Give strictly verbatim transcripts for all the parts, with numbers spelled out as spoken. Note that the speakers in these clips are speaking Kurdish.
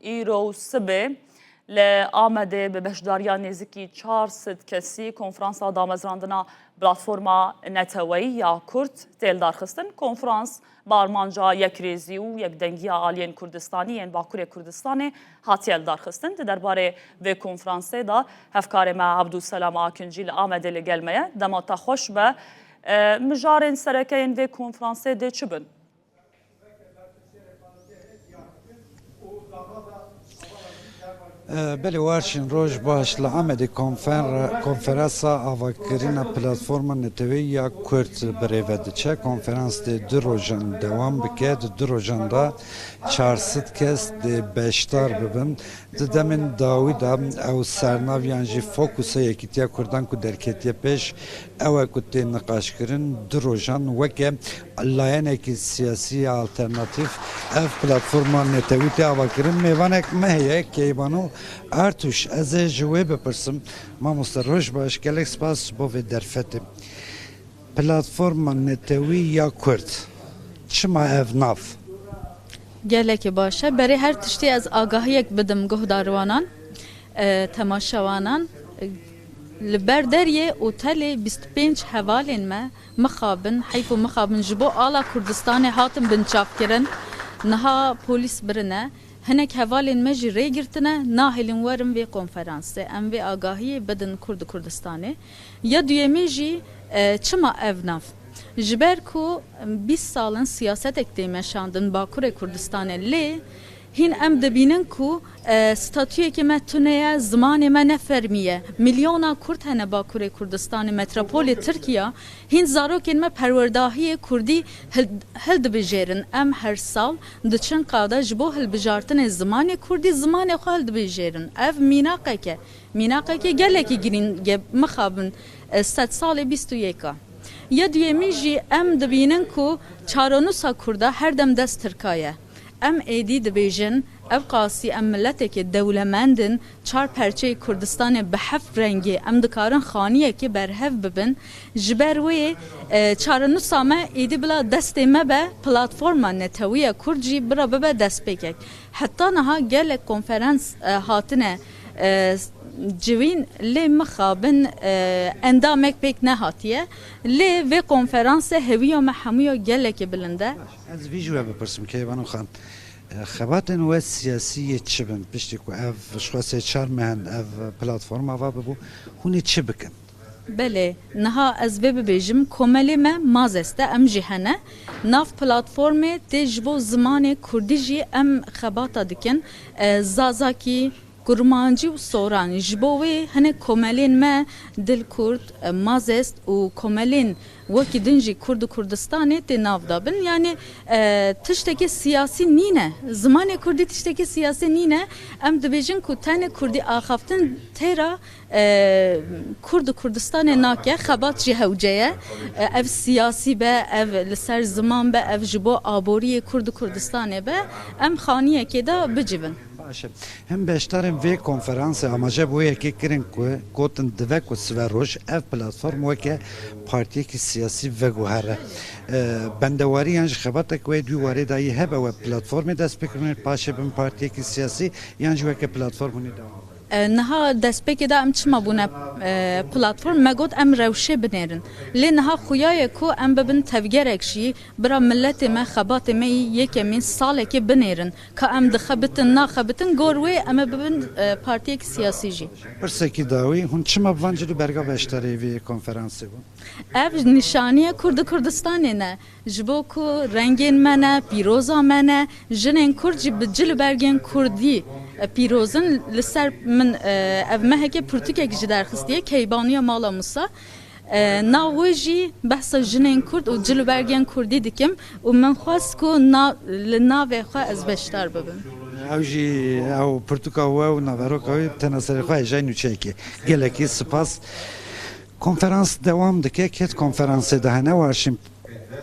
îro û sibê li Amedê bi beşdariya nêzîkî çar sed kesî konferansa damezrandina Platforma Neteweyî ya Kurd tê lidarxistin. Konferans bi armanca yekrêzî û yekdengiya aliyên Kurdistanî yên Bakurê Kurdistanê hatiye lidarxistin. Di derbarê vê konferansê de hevkarê me Ebdulselam Akincî li Amedê li gel me ye. Dema te xweş be. E, mijarên sereke yên vê konferansê dê çi bin? E, belê, Warşîn, roj baş. Li Amedê konfer-, konferansa avakirina Platforma Neteweyî ya Kurd bi rê ve diçe. Konferans dê du rojan dewam bike. Di du rojan de çar sed kes dê beşdar bibin. Di demên dawî de ew sernav yan jî fokusa Yekîtiya Kurdan ku derketiye pêş, ew e ku tê niqaşkirin, du rojan weke layenekî siyasî alternatîf ev platforma netewî tê avakirin. Mêvanek me heye, Keybano Artûş. Ez ê ji wê bipirsim, mamoste, roj baş, gelek spas bo vê derfetê. Platforma Netewî ya Kurd, çima ev nav? Gelekî baş e. Berê her tiştî ez agahiyek bidim guhdarwanan, e, temaşewanan. E, li ber deriyê otelê bîst û pênc hevalên me mixabin, heyf û mixabin ji bo ala Kurdistanê hatin binçavkirin. Niha polîs birine. Hinek hevalên me jî rê girtine, nahêlin werin vê konferansê. Em vê agahiyê bidin Kurd û Kurdistanê. Ya duyemîn jî, e, çima ev nav? Ji ber ku bîst sal in siyasetek tê meşandin Bakurê Kurdistanê, lê hîn em dibînin ku, e, statuyekê me tune ye, zimanê me ne fermî ye. Milyona Kurd hene Bakurê Kurdistanê, metropolê Tirkiye, hîn zarokên me perwerdahiyê Kurdî hil-, hildibijêrin. Em her sal diçin qada ji bo hilbijartinê zimanê Kurdî, zimanê xwe hildibijêrin. Ev mînaqek e. Mînaqekê gelekî girîng e, mixabin, e, sedsalê bîst û yek a. Ya duyemîn jî em dibînin ku çarenûsa Kurda her dem dest Tirka ye. Em êdî dibêjin, ev qasî em miletekê dewlemend in, çar perçeyê Kurdistanê bi heft rengê em dikarin xaniyekê berhev bibin. Ji ber wê, e, çarenûsa me êdî bila destê me be, platforma netewî ya Kurd jî bira bibe destpêkek. Heta niha gelek konferans, e, hatine, e, civîn, lê mixabin, e, endamek pêk nehatiye. Lê vê konferansê hêwiya me hemûya gelekî bilind e. Ez vî ji we bipirsim, Keybano Xan. E, xebatên we siyasî yê çi bin? Piştî ku ev ji xwe sê çar meh in ev platforma va bibû, hûn ê çi bikin? Belê, niha ez vê bibêjim, komelê me Mazes e, em jî hene. Nav platformê tê ji bo zimanê kurdî jî em xebata dikin. E, Zazakî, Kurmancî û Soranî. Ji bo wê hinek komelên me Dil Kurd, e, Mazes û komelên wekî din jî Kurd û Kurdistanê tê nav dabin. Yanî, e, tiştekî siyasî nîne. Zimanê kurdî tiştekî siyasî nîne. Em dibêjin ku tenê kurdî axaftin têra e, Kurd û Kurdistanê nake, xebat jî hewce ye. E, ev siyasî be, ev li ser ziman be, ev ji bo aboriyê Kurd û Kurdistanê be, em xaniyekê de bicivin. Baş e. Hin beşdarên vê konferansê amaje bi wê yekê kirin ku gotin dive ku sibe roj ev platform weke partiyekî siyasî veguhere. E, bendewarî yan jî xebatek wê di wî warê de yî hebe we platformê dest pê kirin, paşê bin partiyekî siyasî yan jî weke platform hûn ê dewam bikin? E, niha destpêkê de em çima bûne, e, platform? Me got em rewşê binêrin. Lê niha xuya ye ku em bibin tevgerek jî, bira miletê me, xebatê me yî yekemîn salekê binêrin. Ka em dixebitin, naxebitin, gor wê em ê bibin, e, partiyekî siyasî jî. Pirsekî dawî, hûn çima bi van cilûberga beşdarî vê konferansê bûn? Ev nîşaniya Kurd û Kurdistanê ne. Ji bo ku rengên me ne, pîroza me ne, jinên Kurd jî bi cil û bergên Kurdî, e, pîroz in. Li ser min, e, ev mehekê pirtûkek jî derxistiye, Keybaniya Mala Musa. E, nav wê jî behsa jinên Kurd û cil û bergên Kurdî dikim û min xwest ku na-, li navê xwe ez beşdar bibim. Ew jî, ew pirtûka we û naveroka wê tena serê xwe hêjayî nûçeyekê. Gelekî spas. Konferans dewam dike, kêt konferansê de hene, Warşîn.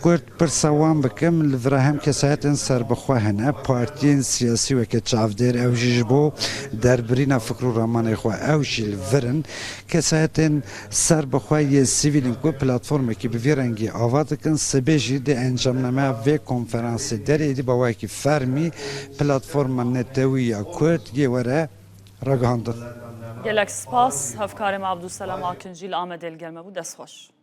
Kurd pirsa wan bikim, li vira hem kesayetên serbixwe hene, partiyên siyasî weke çavdêr, ew jî ji bo derbirîna fikr û ramanê xwe, ew jî li vir in. Kesayetên serbixwe yê sivîl in ku platformekî bi vî rengî ava dikin, sibê jî di encamnameya vê konferansê derê êdî bi awayekî fermî platforma netewî ya Kurd yê were ragihandin. Gelek spas, hevkarê me Abdulselam Akincî li Amedê li gel me bû, dest xweş.